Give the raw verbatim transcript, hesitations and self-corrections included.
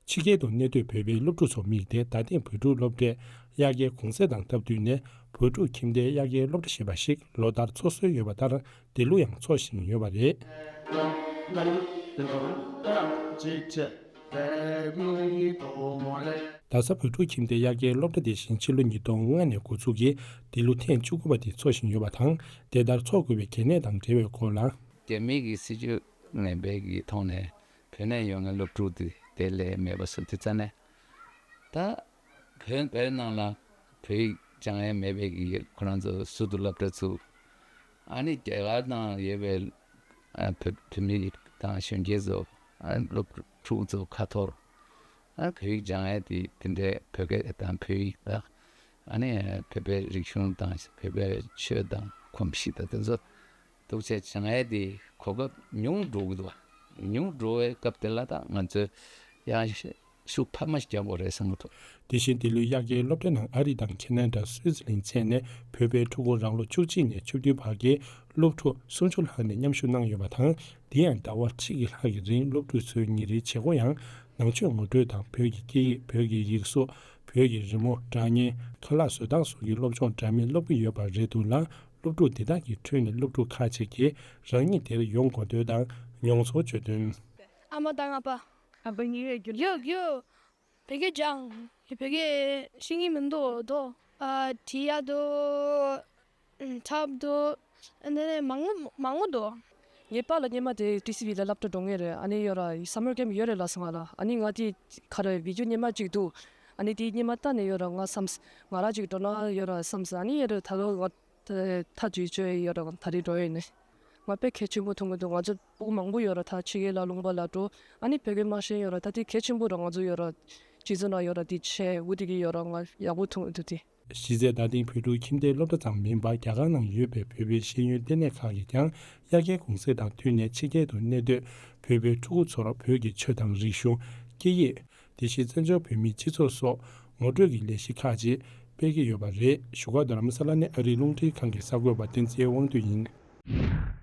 ཕྱི་རྒྱལ་དུ་གནས་སྡོད་བོད་པའི་སློབ་ཕྲུག་ཚོ་དམིགས་ཏེ། རྡ་སྟེང་བོད་ཕྲུག་སློབ་གྲྭས་དབྱར་ཁའི་གུང་སེང་དང་སྟབས་བསྟུན་ནས། བོད་ཕྲུག་ཁྱིམ་སྡེའི་དབྱར་ཁའི་སློབ་གྲྭ་ཞེས་པ་ཞིག་ལོ་ལྟར་འཚོགས་སྲོལ་ཡོད་པ་ལྟར། འདི་ལོ་ཡང་འཚོགས་བཞིན་ཡོད་པ་རེད། རྡ་ས་བོད་ཕྲུག་ཁྱིམ་སྡེའི་དབྱར་ཁའི་སློབ་གྲྭ་དེ་བཞིན་ཕྱི་ལོ་ཉིས་སྟོང་ལྔ་ནས་འགོ་འཛུགས་ཀྱིས། འདི་ལོ་ཐེངས་བཅུ་དགུ་པ་དེ་འཚོགས་བཞིན་ཡོད་པ་དང་། དེ་ལྟར་འཚོགས་དགོས་པའི་གལ་གནད་དང་འབྲེལ་བའི་སྐོར་ལ། རྒྱ་མི་གི་སྲིད་ཇུས་ངན་པའི་གི་ཐོག་ནས་བོད་ནས་ཡོང་མཁན་སློབ་ཕྲུག་དེ་དེ་ལས་མེད་པ་བཟོ་དུས་ཙ་ནས། ད་བོད་བོད་ནང་ལ་བོད་ཡིག་སྦྱང་ཡས་མེད་པའི་གི་ཁོ་རང་ཚོ་ཟུར་དུ་སློབ་གྲྭ་བཙུགས། ཨ་ནི་རྒྱ་གར་ནང་ཡོད་པའི་ཨ་བོད་བོད་མི་དང་གཞོན་སྐྱེས་ཚོ། ཨ་སློབ་ཕྲུག་ཚོ་ཁ་ཐོར། ཨ་བོད་ཡིག་སྦྱང་ཡས་དེ་དེ་འདྲའི་བོད་སྐད་དང་བོད་ཡིག་དང་། ཨ་ནི་བོད་པའི་རིག་གཞུང་དང་བོད་པའི་ཆོས་དང་གོམས་གཤིས་དང་དེ་ཚོ་འདུག་བྱས་སྦྱང་ཡས་དེ་གོ་སྐབས་ཉུང་འགྲོ་གི་འདུག་ཉུང་འགྲོ་བའི་སྐབས་དེ་ལ་ད་ང་ཚོས་ཡང་ཤུགས་འཕར་མ་ཞིག་རྒྱག་དགོས་རེད་བསམ་གྱི་འདུག་དེ་བཞིན་འདི་ལོའི་དབྱར་ཁའི་སློབ་གྲྭ་ནང་ཨ་རི་དང་ཁེ་ན་ཌ། སུད་སི་ལན་བཅས་ནས་བོད་པའི་ཕྲུ་གུ་རང་ལོ་བཅུ་གཅིག་ནས་བཅུ་བདུན་བར་གྱི་སློབ་ཕྲུག་སུམ་ཅུ་ལྷག་ནས་མཉམ་ཞུགས་གནང་ཡོད་པ་དང་། དེ་ཡང་ཟླ་བ་ཁྲི་གི་ལྷག་གི་རིང་སློབ་ཕྲུག་ཚོའི་ཉིན་རེའི་བྱེད་སྒོ་ཡང་། ནང་ཆོས་ངོ་སྤྲོད་དང་། བོད་ཀྱི་སྐད་ཡིག་བོད་ཀྱི་ཡིག་གཟུགས། བོད་ཀྱི་རི་མོ། སྒྲ་སྙན། ཁ་ལག་བཟོ་སྟངས་སོགས་ཀྱི་སློབ་སྦྱོང་འདྲ་མིན་སློབ་ཀྱི་ཡོད་པ་རེད་འདུག་ལ། སློབ་ཕྲུག་འདི་དག་གི་ཁྲོད་ནས་སློབ་ཕྲུག་ཁག་ཅིག་གིས་རང་ཉིད་དེར་ཡོང་དགོས་འདོད་དང་མྱོང་ཚོར་བརྗོད་དོན། ཨ་མ་དང་ཨ་ཕ། ཨ་ཕ་གཉིས་ཀས་རྒྱུན། ཡོད་ཡོད། བོད་སྐད་སྦྱང་། བོད་སྐད་ཤེས་ཀྱི་མི་འདུག་དོ། ཨ་བྲིས་ཡག་འདུག་འཁྲབ་འདུག་ཨ་ནི་མང་པོ་མང་པོ་འདུག་ངའི་པཱ་ལགས་སྔོན་མ་དེ་ཊི་སི་ཝི་ལ་སློབ་གྲྭ་འགྲོ་མཁན་རེད། ཨ་ནི་ཡོད་ར་སམ་མར་ཀེམ་ཡོད་རེད་ལབ་སོང་ང་ལ། ཨ་ནི་ང་དེ་ག་རེ་བི་ཌི་ཡོ་སྔོན་མ་གཅིག་འདུག་ཨ་ནི་དེ་སྔོན་མ་ལྟ་ནས་ཡོད་ར་ང་བསམས། ང་རང་གཅིག་འགྲོ་ན་ཡོད་ར་བསམས། ཨ་ནི་ཡོད་ར་ད་ལོ་ང་ཐག་གཅོད་བྱས་ཡོད་ར་ད་རེས་འགྲོ་ཡོད་ནི། ང་དཔེ་གལ་ཆེན་པོ་མཐོང་གི་འདུག་ང་ཚོ་ཕྲུ་གུ་མང་པོ་ཡོད་ར་ད་ཕྱི་རྒྱལ་ལ་ལུང་པ་ལ་འགྲོ། ཨ་ནི་བོད་སྐད་མ་ཤེས་ཡོད་ར་ད་དེ་གལ་ཆེན་པོ་ར་ང་ཚོ་ཡོད་ར་སྤྱི་ཚོགས་ནང་ཡོད་ར་དེ་བྱས་འུ་དེ་གི་ཡོད་ར་ང་ཡག་པོ་མཐོང་གི་འདུག་དེ། གཞི་རྩའི་རྡ་སྟེང་བོད་ཕྲུག་ཁྱིམ་སྡེའི་སློབ་གྲྭ་ཙམ་མིན་པར། རྒྱ་གར་ནང་ཡོད་པའི་བོད་པའི་ཤེས་ཡོན་ལྟེ་གནས་ཁག་གིས་ཀྱང་དབྱར་ཁའི་གུང་སེང་དང་བསྟུན་ནས་ཕྱི་རྒྱལ་དུ་གནས་སྡོད་བོད་པའི་ཕྲུ་གུ་ཚོར་བོད་ཀྱི་ཆོས་དང་རིག་གཞུང་། སྐད་ཡིག་དེ་བཞིན་བཙན་བྱོལ་བོད་མིའི་སྤྱི་ཚོགས་སོགས་ངོ་སྤྲོད་ཀྱི་ལས་གཞི་ཁག་ཅིག་སྤེལ་གྱི་ཡོད་པ་རེད། བཞུགས་སྒར་རྡ་རམ་ས་ལ་ནས་ཨ་རིའི་རླུང་འཕྲིན་ཁང་གི་གསར་འགོད་པ་བསྟན་འཛིན་དབང་འདུས་ཡིན།